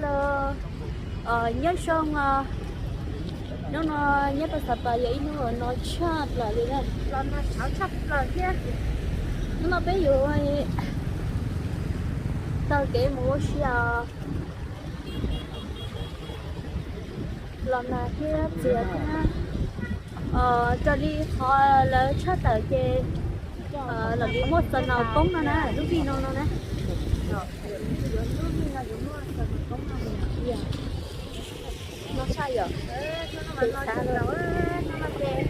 Los nyob zoo, hnub no nyob rau Xav Pas yog ib hnub uas no tshaj plaws li na. Los no tshaj plaws thiab. Hnub no peb yuav taug kev mus ua si os. Los nag thiab txias thiab. Raws li qhov lawv tshaj tawm ces los li muaj snow poob no na, lub vij no no na. Lub vij no yuav muaj snow poob no. No tshaj yom. Hnub no ces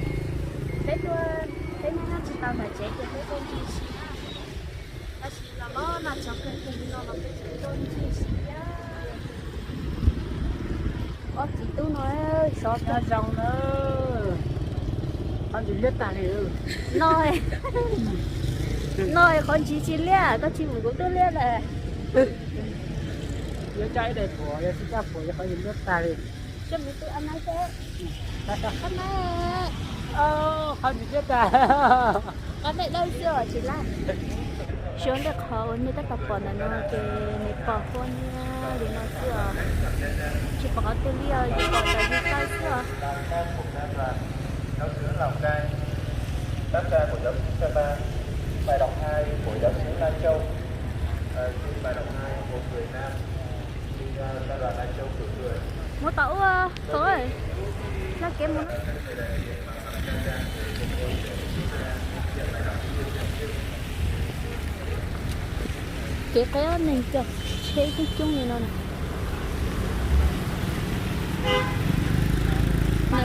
peb tuaj, peb nyob tsis tau ntawm tsev ces peb tuaj ncig si na. Tab sis los los nag tshaj kawg, ces no los peb tuaj ncig si thiab. Ob txiv tub no sov zoo na. Qhov ntsis liab tag li. No, no qhov ntsis tsis liab, koj tsis mus kuv twb liab lawm. Yuav coj ib daim phuam, yuav tsis coj phuam, yuav qhov ntsis liab tag li. Coj mus tu a nab seb. Qhov ntsis liab tag. Qhov ntawm dawb xwb os tsis laj. Xyov ntawm qhov uas nej tab tom pom ntawm no ces nws pom huab nyiab li no xwb os. Tsis pom qhov twg li os, yuav pom ntawm yus taw xwb os. Cháu xứ Lào Cai, các cha của giáo xứ Sapa, bài đọc hai của giáo xứ Lai Châu, ờ, xin bài đọc hai của người Nam, xin, ờ, cho đoàn Lai Châu cử người. Muab tau ua tau, laj kev mus. Kev qeb neeg coob tsheb coob coob li no na.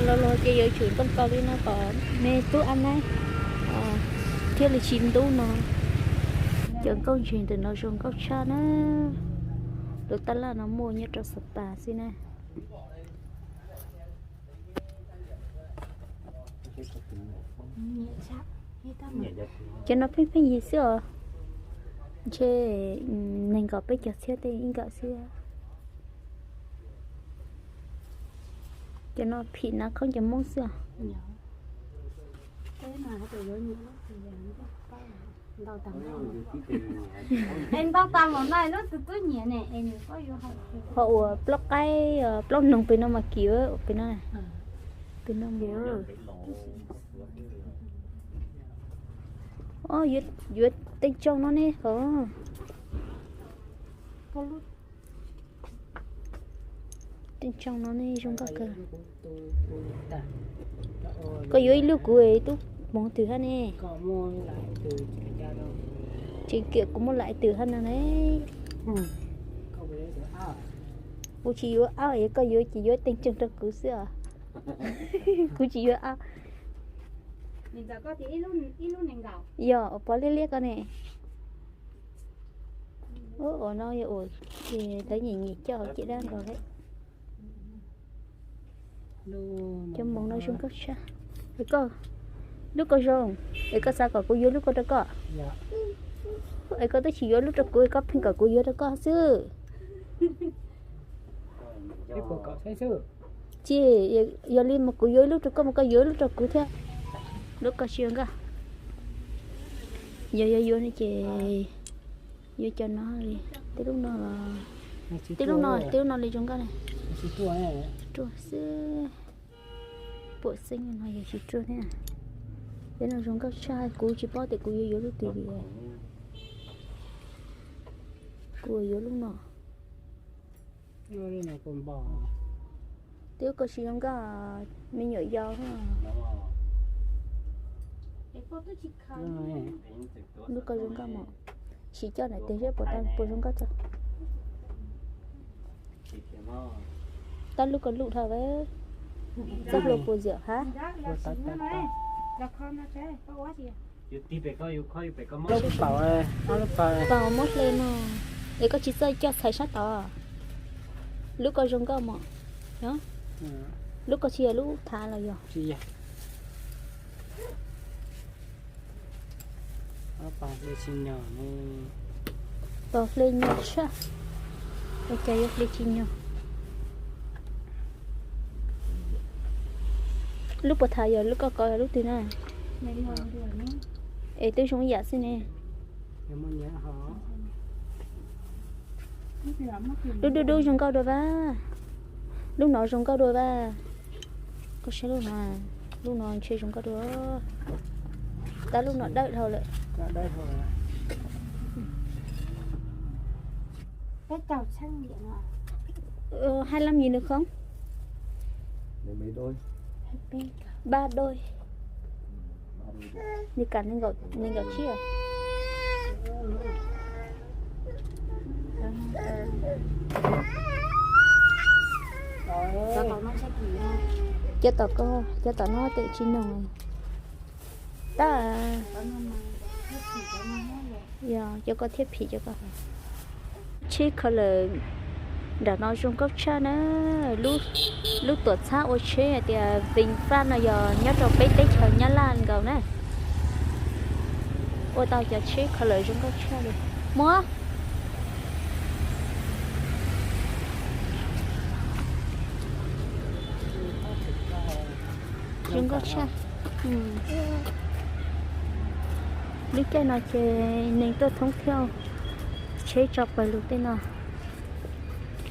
Los los ces yuav tsum npaj nkaus li no kom me tub a nab thiaj li tsis ntub no. Cov nkauj ntseg ntawm no zoo nkauj tshaj na. Lub tab laj no muaj nyob rau Xav Pas xwb na. Cov no pheej pheej yig xwb os. Ntshe nees nkaum peb caug txhiab tej ib nkawm xwb. Cov no phim nav khaub ncaws Hmoob xwb os. Es ntau tas mas no lub tus tub nyiam ne es nws koj yuav hauv. Ho uas plaub qaib, plaub noog pem no mas kim pem no. Pem no. Yuav teej tsooj no ne ho. Teej tsooj no ne zoo nkauj kawg. Koj yuav ib lub kuv tub hmoov twg hab ne? Tseem kiam kuv muaj laim twg hab no ne. Kuv tsis yuav aub es koj yuav ces yuav teej tsooj rau kuv xwb os. Kuv tsis yuav aub. Yog pov liab liab ko ne. Ua no yog ua, ces lawv nyiam nyiam coj hauv cim dab nkaus li. Cov hmoov no zoo nkauj tshaj. Es koj, lub ko zoo, es koj xav kom kuv yuav lub ko rau koj? Es koj twb tsis yuav lub rau kuv, koj pheej kom kuv yuav rau koj xwb. Tsis, yog li mas kuv yuav ib lub rau koj mas koj yuav ib lub rau kuv thiab. Lub ko tsis zoo nkauj. Yog yuav yuav no ces yuav cov no li. Tej lub no, tej lub no, tej lub no li zoo nkauj ne. Ruaj xwb. Puam xeeb no yog tsis ruaj thiab. Tej no zoo nkauj tshaj, kuv tsis paub tias kuv yuav yuav lub twg li. Kuv yuav lub no. Twb ko tsis zoo nkauj, me nyuam yau. Lub ko zoo nkauj mos. Sim coj nam tes seb puas tau, puas zoo nkauj tso. Tab lub ko luj dhau. Txoj hlua puas ziam hab? Paus, muab hle no. Es koj tsis txawj coj txhais sab tod. Lub ko zoo nkauj mos. Lub ko tsis yog lub thav los yog? Paus hle nyuag tshaj. Ua cas yuav hle tsis nyuag? Lub puas thav yog lub koj kov yog lub twg na? Es twb zoo ib yam xwb ne. Lub dub dub zoo nkauj dua vas. Lub no zoo nkauj dua vas. Koj saib lub no, lub no ntshe zoo nkauj dua. Tab lub no dawb dhau lawm. Hai mươi lăm nghìn được không? Ba đôi. Như cả nên gọi, nên gọi chia. Cov tom ko, cov tom no tes tsis noog. Tab yog cov ko thiaj phim cov ko. Tsheb kho lawm nram no zoo nkauj tshaj na. Lub tuam txhab ua tsheb hais tias Vinh Phát no yog nyob rau peb teb chaws Nyab Laj nkaus na. Ua tau cov tsheb kho lawm zoo nkauj tshaj li. Muab zoo nkauj tshaj. Lub caij no ces neeg tuaj thoob thiab, tsheb tso pawg lug tej no.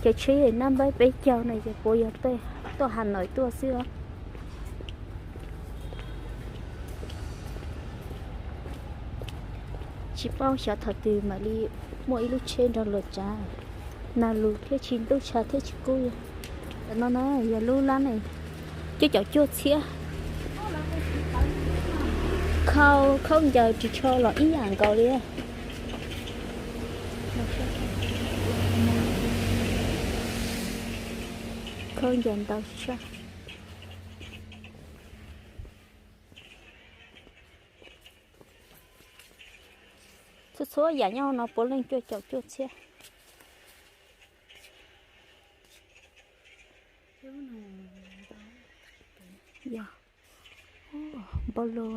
Ces tsheb nab npawb peb caug no ces puav yog tuaj Hà Nội tuaj xwb os. Tsis paub xyov thaum twg mam li muaj ib lub tsheb nrog luag tsav. Nag lus thiaj tsis ntuj tshav thiaj tsis kub li. Tam no na yog lub lab ne, cuaj caum cuaj txhiab. Khau khaub ncaws ris tsho los ib yam nkaus li. Khaub ncaws ntau tshaj. Txhua txhua yam nyob no puav leej cuaj caum cuaj txhiab. Yog npau lug.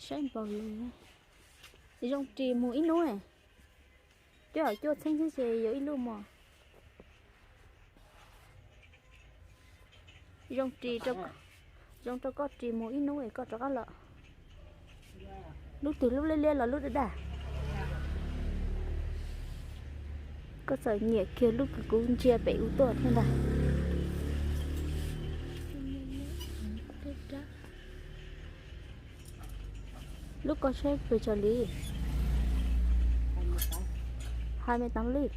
Saib npau lug. Zoo ris mus ib hnub. Cuaj caum cuaj txhiab xwb ces yuav ib lub mos. Zoo ris, zoo rau koj ris mus ib hnub es koj rov qab los. Lub twg lub liab liab los lub daj daj? Koj txawm nyiam kiag lub kws kuv ntsia pem ub tuaj thiab ntag. Lub koj saib pes tsawg li? Hai mươi tám lít.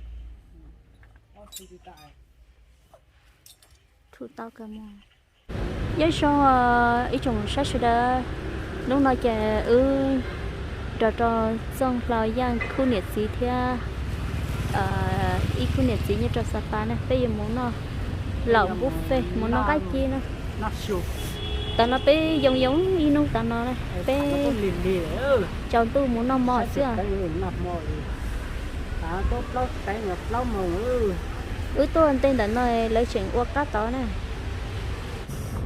Nyob zoo ib tsoom saib sawv daws, hnub no ces wb nrog rau Txooj Hlau Yaj khub niam txiv thiab ib khub niam txiv nyob rau Sapa na, peb yuav mus noj laum buffet, mus noj qab ci na. Tam no peb yoo yoo ib hnub tam no na, peb tsaus ntuj mus noj mov xwb. Wb tuaj ntej ntawm no lawv tseem ua qab tod na.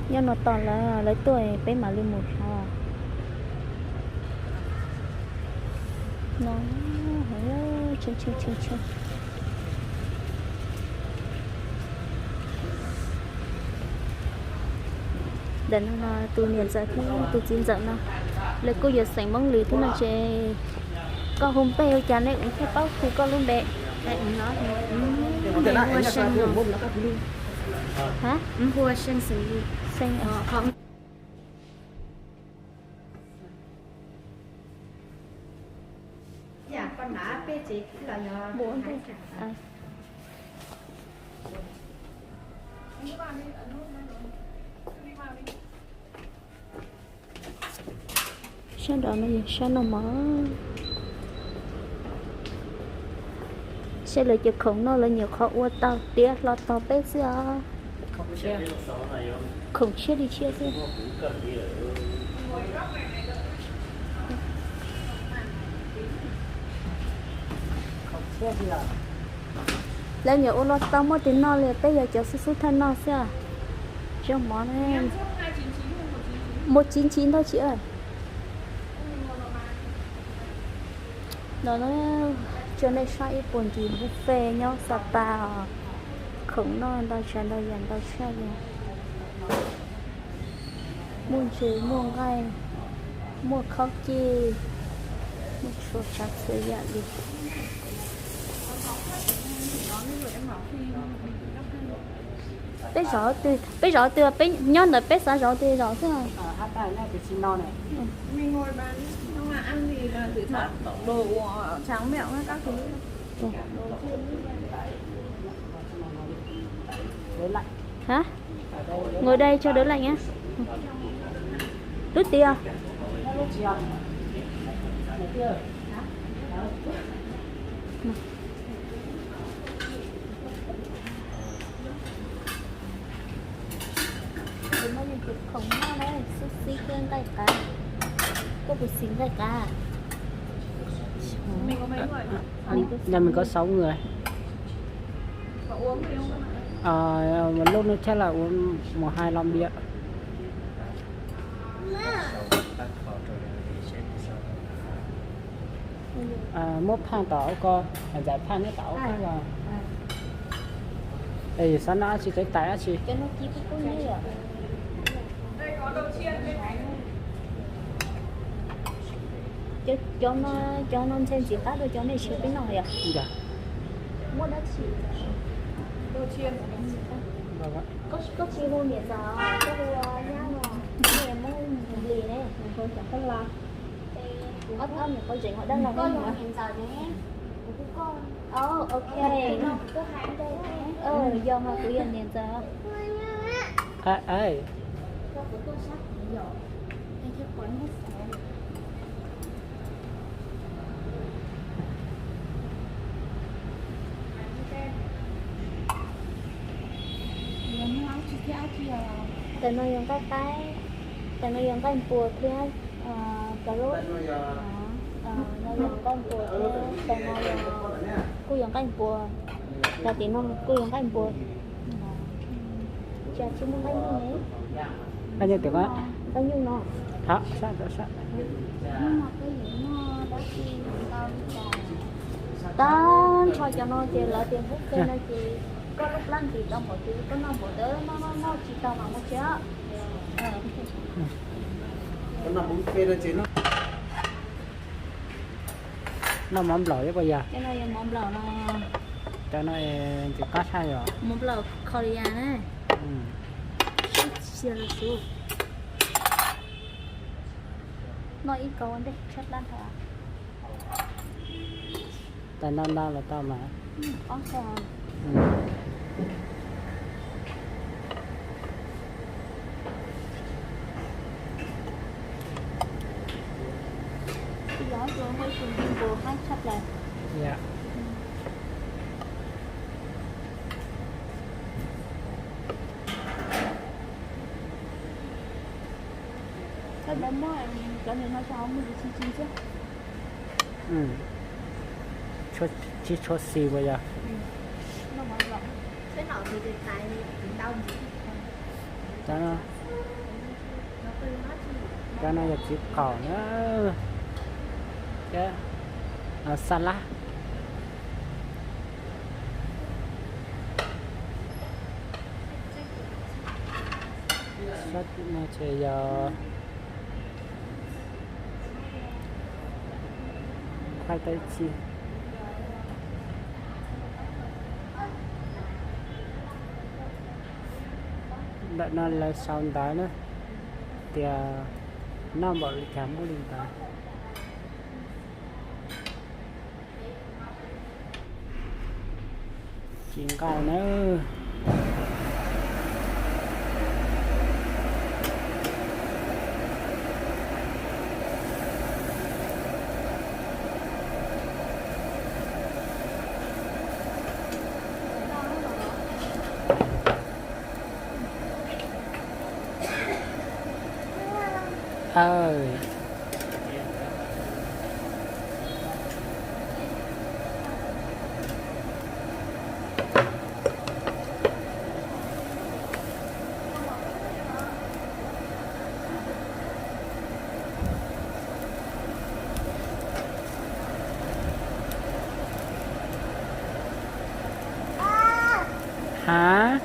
Nyob no tos lawv, lawv tuaj peb mam li mus dhau. No, tshee tshee tshee tshee. Ntawm no no tus niam ntxawm thiab tus txiv ntxawm no, lawv kuj yuav xeem Hmoob Lis thiab no ces koj hu npe ua cas nej kuv thiaj paub hu koj lub npe. Xeem, Sab nraud no yog sab noj mov. Saib lawv cov khoom noj lawv nyuam qhuav ua tau tiav hlo tog peb xwb os. Khoom tshiab li tshiab xwb. Lawv nyuam ua los tau muaj tis noj li, peb yog cov xub xub thawj noj xwb. Zoo mov ne, muaj chín chín ntau tsis. No tso nej saib ib puag ntsis buffet nyob Sapa os. Khoom noj ntau tshaj ntau yam ntau tshaj li. Muaj ntses muaj nqaij. Muaj khaub cij, muaj txhua tsav txhua yam li. Peb zov twg, peb zov twg, peb nyob ntawd peb xav zov twg zov xwb. Hả? Ngồi đây cho đỡ lạnh á. Rút tiền. Tus no yog tus khoom noj na, xub xib thiab nqaij qab. Koj puas xis nqaij qab? Nhà mình có sáu người. Ờ, một lúc nữa chắc là uống một hai lon bia. Muab phaj tom ub ko, zais phaj neb tom ub ko. Es xav noj dab tsi, tais dab tsi? Cov no, cov no ntshe ntxim qab dua cov nej siav peb noj yom. Muaj dab tsi? Koj tsis hu niam ntxawm, koj hu nyab no, nej muab nplis ne, kuv ob ob niam qhuav tseem ua dab laug. Koj yog niam ntxawm ne. Ov, ok. Yog mas kuv yog niam ntxawm. Tais no yog nqaij qaib, tais no yog nqaij npua thiab cov lub, no yog nqaij npua thiab, tais no kuj yog nqaij npua, tais tim no kuj yog nqaij npua. Cas tsis muaj nqaij nyuj ne? Nqaij nyuj tim ko. Nqaij nyuj no. Thov sab, thov sab. Tab nrho cov no ces lawv tias buffet no ces koj lub plab ntim tau npaum twg koj noj npaum ntawd, noj noj noj tsis tau mas mus tsev. Noj mov nplaum ib puas yog? Cov no yog mov nplaum no. Cov no ntxim qab tshaj yom. Mov nplaum Korea na. Sib txia los xub. Noj ib kaus ua ntej tshaj plab thaum. Tais ntau ntau los tau mas. Cov niag no xyov muaj tsis tsis tsis xwb. Tsis tshua xis puas yog? Cov no, cov no yog txiv qaum na. Thiab salad. Sab no ces yog khoai tau ib txhij. Ntawm no lawv sau ntawv na, tias noj npaum li cas muaj li ntawd. Tsis nqaij nawb. Hả?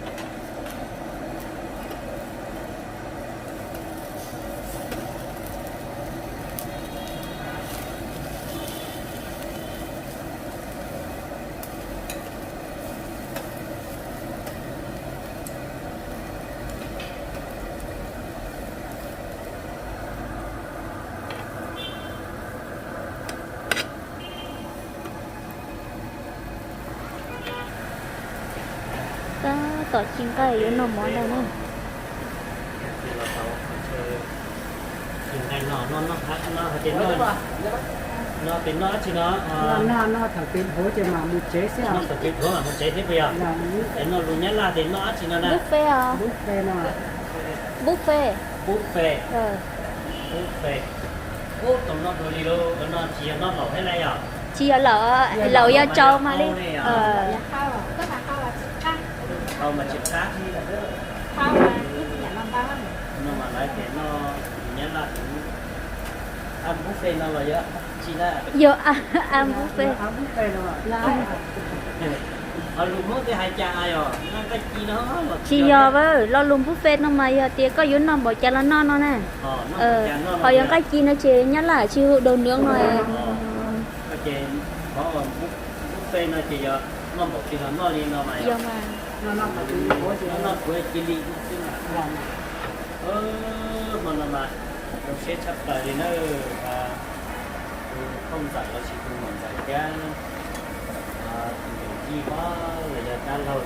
Tom tsis nqaij yuav noj mov ntag na. Nqaij no, no, no, no, no, no, no, no, no, no, thaum twg dhuav ces mam mus tsev xwb. No thaum twg dhuav mam mus tsev thiab puas yog? Es no lus Nyab Laj tias noj dab tsi no na? Buffet os. Buffet no. Buffet. Buffet. Buffet. Ub, tau noj dua li lauj, no tsis yog noj laum thiab na yog? Tsis yog laum, laum yog tsau mas li. Tsau mas tsis qab. No mas lawv tias noj Nyab Laj tus, a, buffet no los yog tsi na? Yog, a, buffet. Ho lus Hmoob twb hais cas yog noj nqaij ci no los tsis yog? Tsis yog, lo lus buffet no mas yog tias koj yuav noj npaum cas los noj no na. Ho yog nqaij ci no ces Nyab Laj tsis hu đầu nướng no. Ces buffet no ces yog noj npaum li los noj li no mas yog. Noj kuv cia li xwb mas. Hmo no mas zoo siab tshaj plaws li na. Tus phauj ntxawm los sis tus muam ntxawm thiab tus yij hov los yog dab laug,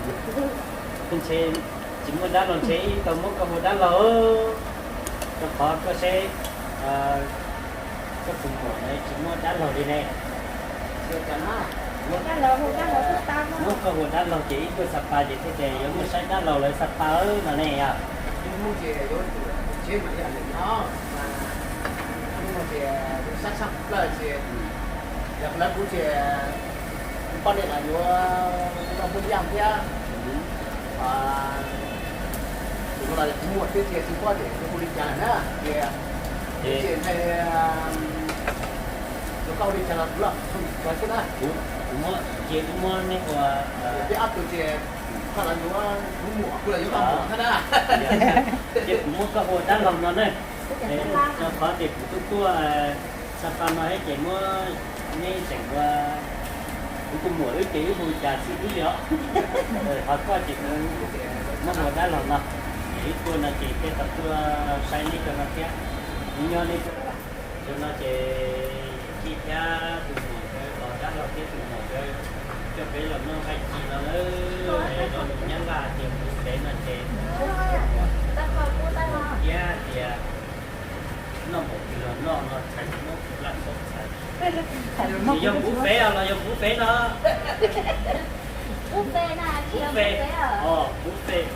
ntshe tsis muaj dab laug ntshe ib tau muab koj hu dab laug, rau qhov koj seb koj tus muam na tsis muaj dab laug li ne. Muab koj hu dab laug ces ib tuaj Sapa ces thiaj tias yuav muaj saib dab laug lawv Sapa no ne yog. Kuv muaj thiab ces tsis paub tias hu li cas na, ces nthe, yuav koj hu li cas los kuv los xwb na. Kuv muab, ces kuv muab nej ua, peb ob tug ces koj los yuav kuv muam, kuv los yuav koj muam thiab na. Ces kuv muab koj ua dab laug no na. Rau qhov tias kuv twb tuaj Sapa no thiab ces muab neb tseem ua, kuv tus muam wb ces wb hu cas xwm wb li os. Qhov koj ces kuv muab ua dab laug no, ces wb tuaj no ces thiaj tau tuaj saib neb rau no thiab. Kuv nyob neb rau no ces yij thiab tus muam nkawd los dab laug thiab tus muam nkawd coj peb los noj nqaij ci no lawm. Los nws Nyab Laj tias kuv pem no ces thiab tias noj npaum li los noj no txhais muab kuv laj npaum txhais. Tsis yog kuv pem los yog kuv pem no. Kuv pem, kuv pem.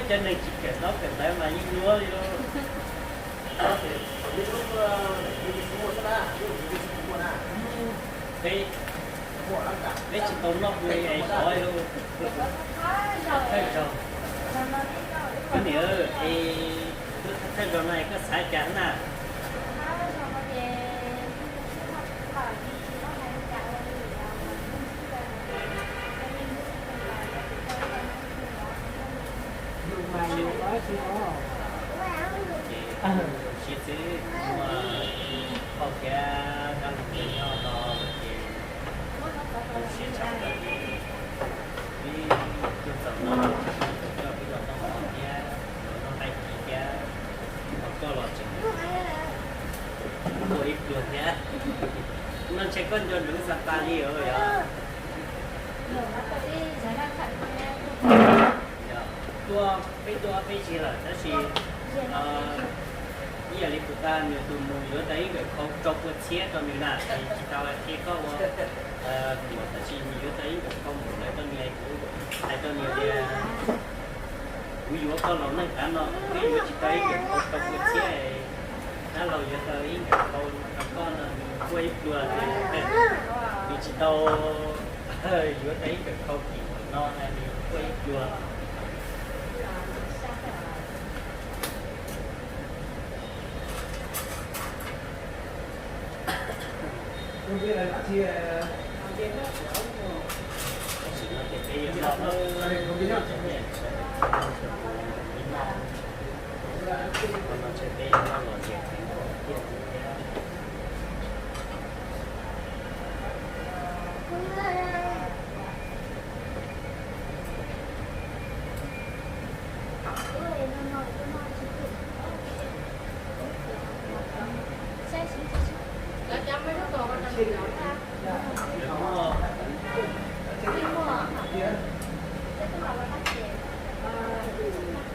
Cov neeg tsis kawm ntaub kawm ntawv mas yeej luab li lauj. Peb, peb tsis tau noj dua li es sov li lauj. Thawj zaug. Koj niam, es thawj zaug no es koj xav cas na? Ces siab xwb, muaj phauj thiab dab laug nyob no ces siab tshaj plaws li. Ib tug txaus no coj peb los noj mov thiab los noj nqaij ci thiab, ho koj los tseem muaj ib pluag thiab. No ntshe koj nco ntsoov Sapa li os yog? Tuaj, peb tuaj ob peb zaug lawm tab sis ib yam li kuv tas nws tus mus yuav tau ib nkawm khau rau pua txhiab rau nws na, tsis tau qhia koj ua muam tab sis nws yuav tau ib nkawm khau npaum ntawd rau nws, kuv hais rau nws tias kuv yuav koj los neej tav no, wb yuav tsis tau ib nkawm khau rau pua txhiab, dab laug yuav tau ib nkawm khau rau koj no nws quaj ib pluag, nws tsis tau yuav tau ib nkawm khau kim no nws quaj ib pluag.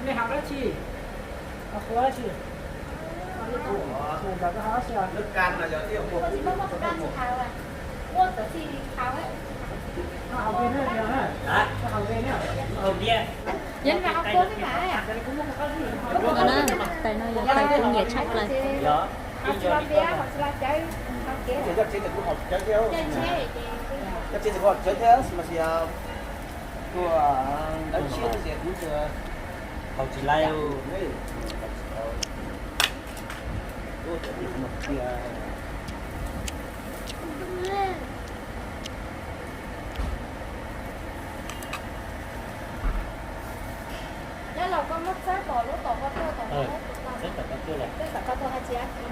Nej haus dab tsi? Haus dab tsi? Haus dab tsi? Haus dab tsi? Tais no yog tais kuv nyiam tshaj plaws. Haus tsis laib. Nyob los koj muab txawb tom lub tom ko tuaj tom, txawb tom ko tuaj los, txawb tom ko tuaj hais tsis ab ki.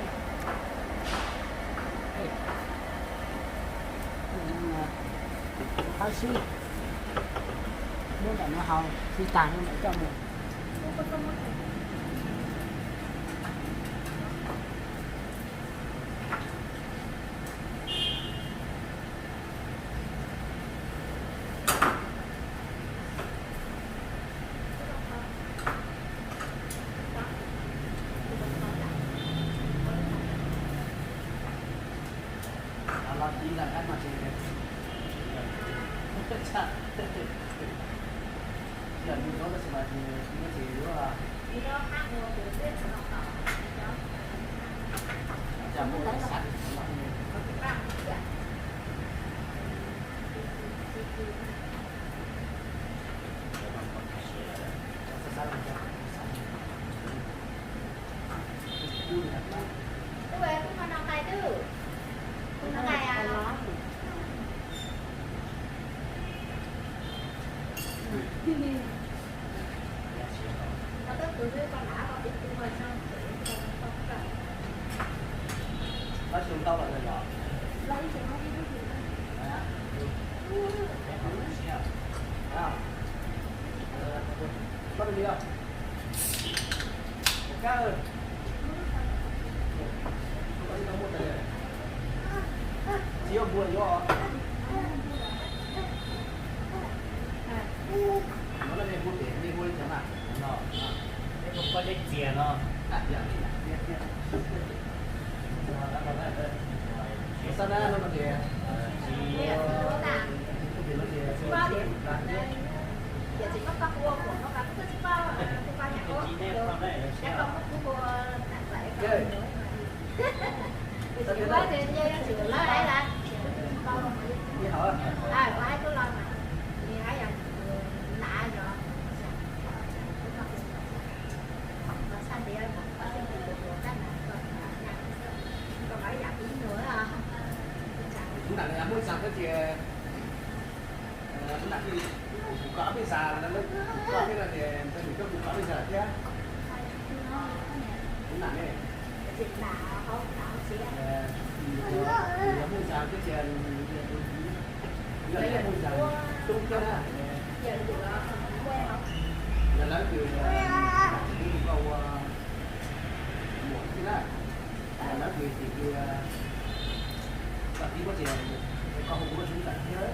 Qab sib muab ntawm no haus tsis tag no mam coj mus. Kuv nam muaj ib xav thiab tias, kuv nam kuv koj peb xav, kuv koj peb no tias nws coj kuv koj peb xav thiab. Kuv nam ne, muaj ib xav thiab tias, muaj ib xav tub thiab na. Yog lawv kws kuv mus koj ua muam thiab na, lawv kws tias kom tib muab tias koj hu kuv ua tub tam thiab.